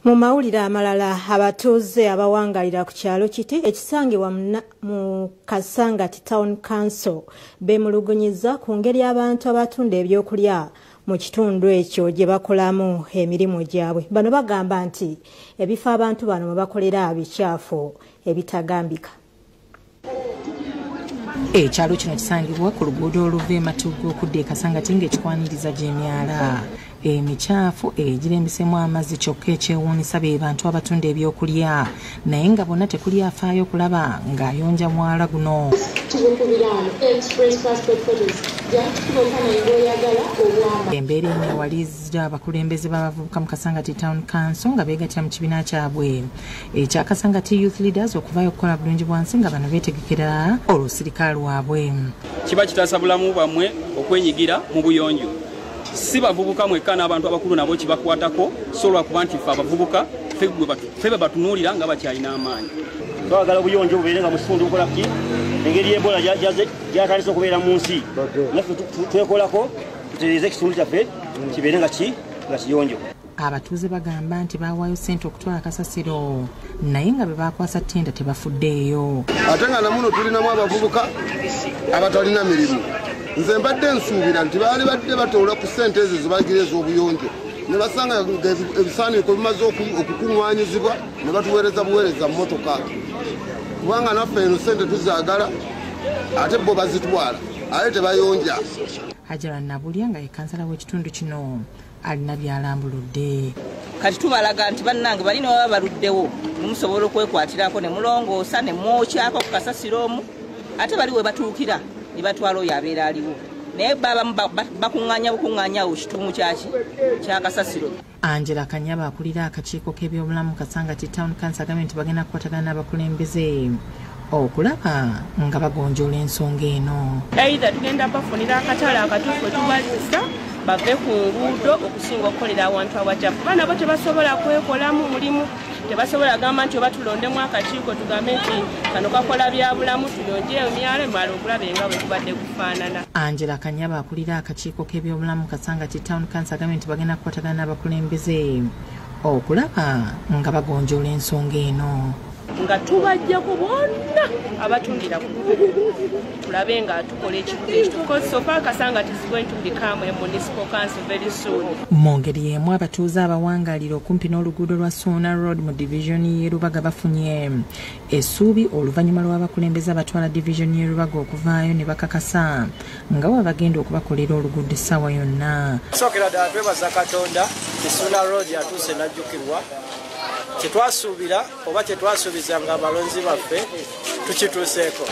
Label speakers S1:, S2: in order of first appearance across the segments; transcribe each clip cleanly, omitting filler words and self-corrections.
S1: Mu mawulire amalala, abatuuze abawangalira ku kyalo Kiti ekisangibwa mu Kasangati Town Council beemulugunyiza ku ngeri abantu abatunda ebyokulya mu kitundu ekyo gye bakolamu emirimu gyabwe. Bano bagamba nti ebifo abantu bano mwe bakolera bikyafu ebitagambika.
S2: Ekyalo kino kisangibwa ku luguudo oluva e Matugga okudda e Kasangati ng'ekikwaniriza gy'emyala emikyafu egirembesemu amazzi, kyokka ekyewuunyisa be bantu abatunda ebyokulya naye nga bonna tekuli afaayo okulaba ng'ayonja mwala guno. Embeera eno ewaliza abakulembeze b'abavubuka mu Kasangati Town Council nga beegattira mu kibiina kyabwe ekya Kasangati Youth Leaders okuvaayo okukola bulungi bwansi nga bano beetegekera olusirika lwabwe.
S3: Kiba kitaasa bulamu bwammwe okwenyigira mu buyonjo. Si bavubuka mwekka, n'abantu abakulu nabo kibakwatako, so lwakuba nti ffe abavubuka ffe be batunuulira nga bakyalina amaanyi.
S4: Twagala obuyonjo bubeere nga mu kitundu bukola ki engeri Ebola gyatandise okubeera mu nsi, naffe twekolako tutereeze ekitundu kyaffe kibeere nga kiyonjo.
S2: Abatuuze bagamba nti baawaayo ssente okutwala kasasiro naye nga be baakwasa ttenda tebafuddeeyo.
S5: Ate nga namuno tulinamu abavubuka abatalina mirimu. Nze mbadde nsuubira nti baali badde batoola ku ssente ezo zebagira ez'obuyonjo ne basanga ebisaaniiko bimaze okukuŋŋaanyizibwa ne batuweereza buweereza mmotoka, kubanga naffe eno ssente tuzaagala ate bo bazitwala ate tebayonja.
S2: Hajara Nabulya nga ye kansala w'ekitundu kino alina by'alambuludde.
S6: Kati tubalaga nti bannange bali ne baba baluddewo musobola okwekwatirako ne mulongoosa ne mwokyako ku kasasiro omu, ate bali we batuukira ne batwala oyo abeera aliwo, naye babamu bakuŋŋaanya bukuŋŋaanyawo kituumu kyaki kya kasasiro.
S2: Angela Kanyaba akulira akakiiko k'ebyobulamu Kasangati Town Council agambye nti bagenda kukwatagana n'abakulembeze okulaba nga bagonjoola ensonga eno.
S7: Either tugenda bafunira akatale akatuufu tubazisa bave ku nguudo okusinga okukolera awantu awacafu, kuba nabo tebasobola kwekolamu mulimu, tebasobola gamba nti oba tulondemu akakiiko tugambe nti kano kakola byabulamu tuyonje emyalo emala okulaba nga bwe kubadde kufaanana.
S2: Angela Kanyaba akulira akakiiko k'ebyobulamu Kasangati Town Council agambye nti bagenda kukwatagana n'abakulembeze okulaba nga bagonjoola ensonga eno.
S7: Nga tubajjako bonna abatundira ku nguudo tulabe nga tukola ekibuga ekituufu. So far Kasangati is going to become a municipal council very soon.
S2: Mu ngeri y'emu abatuuze abawangaalira okumpi n'oluguudo lwa Suna Road mu divisioni y'e Rubaga bafunye essuubi oluvannyuma lw'abakulembeze abatwala divisioni y'e Rubaga okuvaayo ne bakakasa nga bwe bagenda okubakolera oluguudo essaawa yonna.
S8: Sookera ddala twebaza Katonda Suna Road yatuuse n'ajjukirwa. Kyetwasuubira oba kyetwasuubiza nga abalonzi baffe tukituuseeko.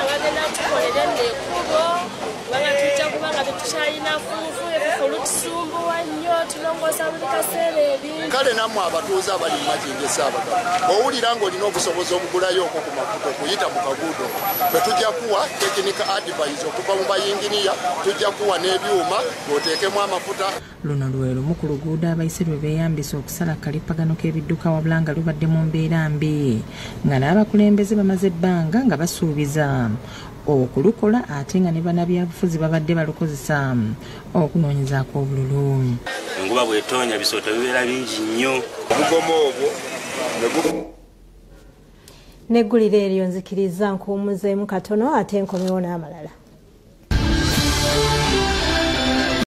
S7: Bagenda tukolera ekkubo kubanga tujja kubanga tetukyalina fuufu, ebifo lutusumbuwa nnyo, tulongoosa buli kaseera ebintu.
S5: Kale nammwe abatuuze abali mu Makindye Ssaabagabo, owulira ng'olina obusobozi obugulayo okwo ku mafuta okuyita mu kaguudo, ffe tujja kuwa technical advice okuva mu bayinginiya, tujja kuwa n'ebyuma ng'oteekemu amafuta.
S2: Luno lwe lumu ku luguudo abayise lwe beeyambisa okusala akalippagano k'ebidduka wabula nga lubadde mu mbeera mbi nga n'abakulembeze bamaze ebbanga nga basuubiza okulukola ate nga ne bannabyabufuzi babadde balukozesa okunoonyezaako obululu.
S9: Enkuba bw'etoonya bisooto bibeera bingi nnyo.
S5: Obugomo obwo
S1: Neggulire eryo nzikiriza nkuwummuzeemu katono ate nkomewo n'amalala.